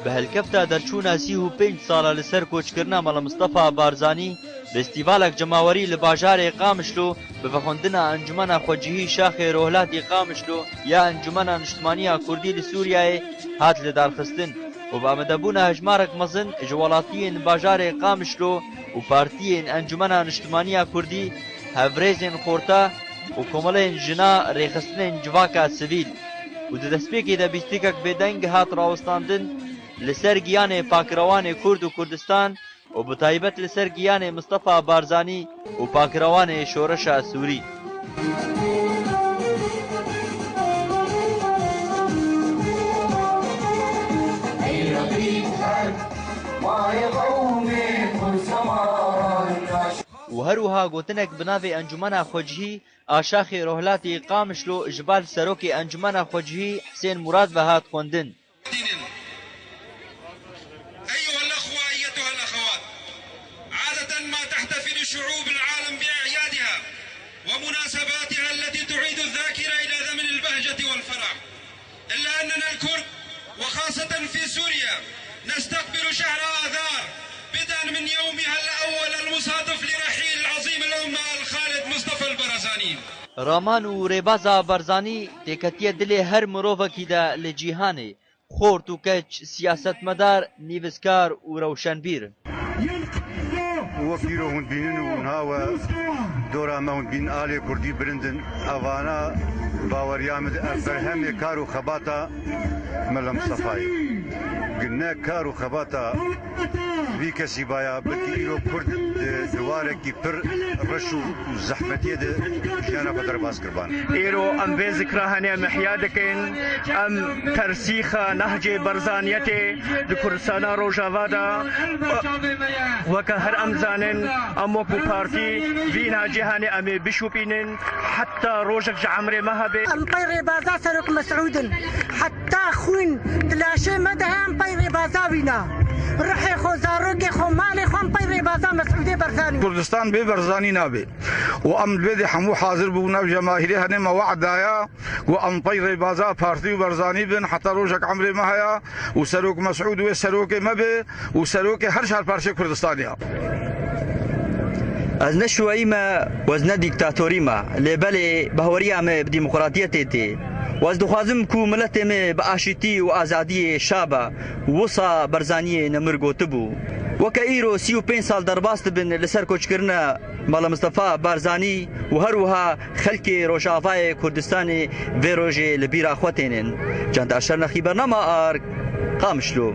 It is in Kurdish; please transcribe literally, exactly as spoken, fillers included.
Bi helkefta derçûna sî û pênc sala li ser koçkirina Mela Mistefa Barzanî, festîvalek cemawerî li bajarê Qamişlo bi vexwendina Encûmena Xwecihî Şaxê Rohilatî Qamişlo ya Encûmena Niştimanî ya Kurdî li Sûriyeyê hat lidarxistin û bi amadebûna hejmarek mezin ji welatiyên bajarê Qamişlo û partiyên Encûmena Niştimanî ya Kurdî, hevrêzên xorta û komeleyên jina rêxistinên civaka sivîl û di destpêkê de bîstikek bêdeng hat rawestandin li ser giyanê pakrewanê Kurd û Kurdistan û bi taybet li ser giyanê Mistefa Barzanî û pakrewanê şoreşa Sûrî. Û her wiha gotinek bi navê Encûmena Xwecihî a Şaxê Rohilatî Qamişlo ji bar serokê Encûmena Xwecihî Hisên Murad ve hat xwendin. أيها الأخوة، أيتها الأخوات، عادة ما تحتفل شعوب العالم بأعيادها ومناسباتها التي تعيد الذاكرة إلى زمن البهجة والفرح، إلا أننا الكرد، وخاصة في سوريا، نستقبل شهر آذار بدءا من يومها الأول المصادف لرحيل عظيم الأمة الخالد مصطفى البرزاني. Raman û rêbaza Barzanî têketiye dilê her mirovekî de li cîhanê. Xort û keç, siyasetmedar, nivîskar û rewşenbîr. Wek îro hûn dibînin û niha we dora me hûn dibînin alê kurdî bilind in. Evana baweriya min di ev berhemê kar û xebata Mela Mistefayê. Gine kar û xebata vî kesî baya, belkî îro kurd di, di warekî pir reş û zehmetiyê de jiyana xwe derbas kiriban. Îro em vê zikra henê em ihya dikin, em tersîxa nehcê Barzaniyetê di Kurdistana Rojava de, weke her em zanin, em wekû partî vî nehcê henê em ê bişopînin, heta rojek ji emrê me hebe. Em pey rêbaza Serok Mesûd in. Heta xwîn di laşê me de heye, em pey rêbaza wî ne. Ruhê xwe, zarokê xwe, malê xwe em pey rêbaza Mesûdê Barzanî. Kurdistan bê Barzanî nabe. Û em li vê de hemû hazir bûn, ev cemahîrê henê me we'd daya ku em pey rêbaza partî û Barzanî bin heta rojek emrê me heye û Serok Mesûd wê serokê me be û serokê her çar parçeyê Kurdistanê ye. Ez ne şueyî me û ez ne dîktatorî me, lê belê bahweriya me bi demokratiyetê tê û ez dixwazim ku miletê me bi aşîtî û azadiyê şa be, wisa Barzaniyê nemir gotibû. Weke îro sî û pênc sal derbas dibin li ser koçkirina Mala Mistefa Barzanî û her wiha xelkê Rojavayê Kurdistanê vê rojê li bîra xwe tênin. Candar Şernexî, Bernama Ark, Qamişlo.